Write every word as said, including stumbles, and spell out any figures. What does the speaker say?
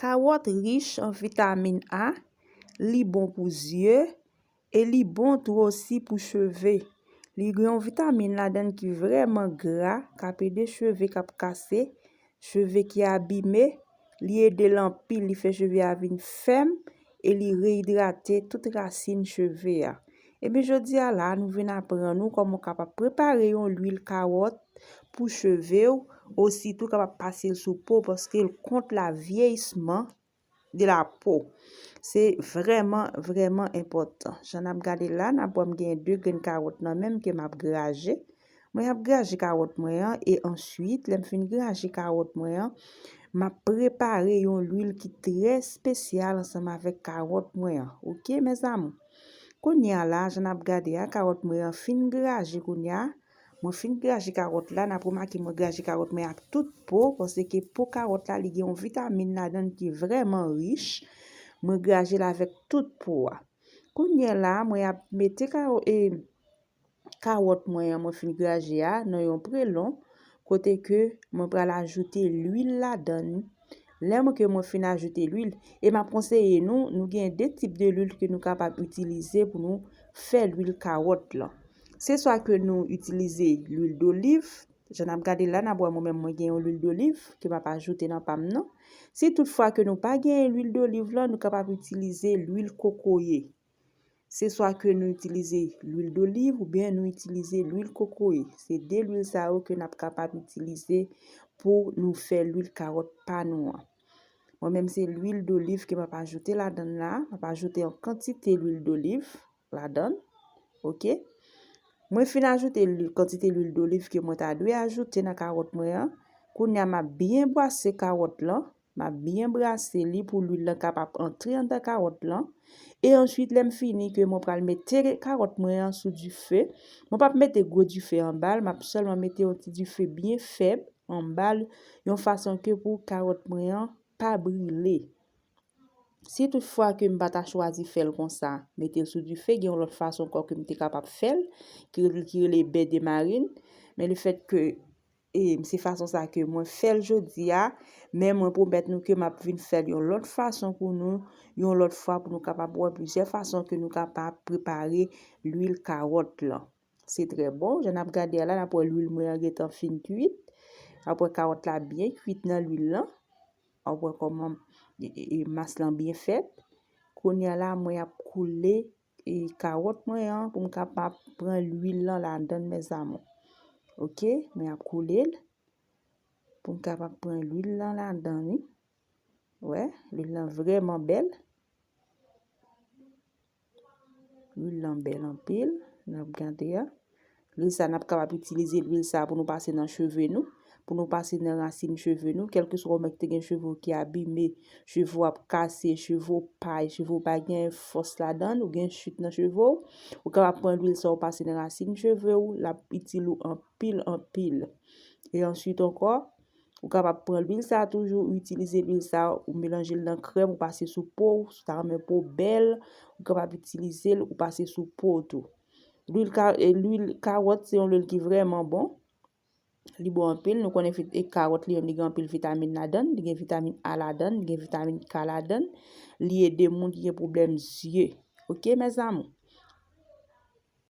Kawòt rich an vitamin A, li bon pou zye, e li bon tou osi pou cheve. Li gen yon vitamin ladan l ki vrèman gra, k ap ede cheve k ap kase, cheve ki abime, li ede l anpil, li fè cheve a vin fèm, e li reyidrate tout rasin cheve a. Ebyen, jodi a la, nou vin aprann ou kòman w kapab prepare yon lwil kawòt pou cheve w, ositou kapab pase l sou po, paske l kont la vyeyisman de la po. Se vrèman, vrèman enpòtan. Jan n ap gade la, n ap wè m gen de grenn kawòt nan men m ke m ap graje. Mwen ap graje kawòt mwen an, e answit, lè m fin graje kawòt mwen an, m ap prepare yon lwil ki trè espesyal ansanm avèk kawòt mwen an. Oke, mes amours? Kounye a la, jan n ap gade a, kawòt mwen an fin graje kounye a. Mwen fin graje kawòt la, n ap remake mwen graje kawòt mwen ak tout po, paske po kawòt la, li gen yon vitamin ladan l ki vrèman rich. Mwen graje l avèk tout po a. Kounye a la, mwen ap mete kawo-, e, kawòt mwen an, mwen fin graje a, nan yon prelon, kote ke mwen pral ajoute lwil ladan l. Lè mwen ke mwen fin ajoute lwil, e m ap konseye nou, nou gen de tip de lwil ke nou kapab itilize pou nou fè lwil kawòt lan. Se swa ke nou itilize lwil doliv, jan n ap gade la, n ap wè mwen menm mwen gen yon lwil doliv ke m ap ajoute nan pa m nan. Si toutfwa ke nou pa gen lwil doliv lan, nou kapab itilize lwil kokoye. Se swa ke nou itilize lwil doliv oubyen nou itilize lwil kokoye. Se de lwil sa yo ke n ap kapab itilize pou nou fè lwil kawòt pa nou an. Mwen menm se lwil doliv ke m ap ajoute ladan l la. M ap ajoute yon kantite lwil doliv ladan l. Oke. Mwen fin ajoute lwil, kantite lwil doliv ke mwen ta dwe ajoute nan kawòt mwen an. Kounye a m ap byen bwase kawòt lan. M ap byen brase li pou lwil lan kapab antre anndan kawòt lan. E answit, lè m fini ke mwen pral mete kawòt mwen an sou dife, mwen p ap mete gwo dife anba l, m ap sèlman mete yon ti dife byen fèb anba l, yon fason ke pou kawòt mwen an pa brile. Si toutfwa ke m pa ta chwazi fè l konsa, mete l sou dife, gen yon lòt fason ankò ke m te kapab fè l, ki, ki rele bè de marin. Men lefèt ke e se fason sa ke mwen fè l jodi a, men mwen pwomèt nou ke m ap vin fè l yon lòt fason pou nou, yon lòt fwa pou nou kapab wè plizyè fason ke nou kapab prepare lwil kawòt lan. Se trè bon, jan n ap gade a la, n ap wè lwil mwen an gentan fin kuit, n ap wè kawòt la byen kuit nan lwil lan, n ap wè kòman e, e, e mas lan byen fèt. Kounye a la, mwen ap koule e kawòt mwen an pou m kapab pran lwil lan ladan l, mes amours. Oke, mwen ap koule l pou m kapab pran lwil lan ladan li. Wè, lwil lan vrèman bèl. Lwil lan bèl anpil, n ap gade a. Lwil sa, n ap kapab itilize lwil sa pou nou pase nan cheve nou, pou nou pase nan rasin cheve nou, kèlkeswa ou menm ki te gen cheve w ki abime, cheve w ap kase, cheve w pay, cheve w pa gen fòs ladan l, ou gen chit nan cheve w, ou kapab pran lwil sa ou pase nan rasin cheve w, l ap itil ou anpil, anpil. E answit ankò, ou kapab pran lwil sa toujou, ou itilize lwil sa, ou melanje l nan krèm, ou pase sou po w, si w ta renmen po w bèl, ou kapab itilize l, ou pase sou po w tou. Lwil ka-, e lwil kawòt se yon lwil ki vrèman bon. Li bon anpil. Nou konnen vit-, e kawòt li menm, li gen anpil vitamin ladan l, li gen vitamin A ladan l, li gen vitamin K ladan l. Li ede moun ki gen pwoblèm zye. Oke, mes amours?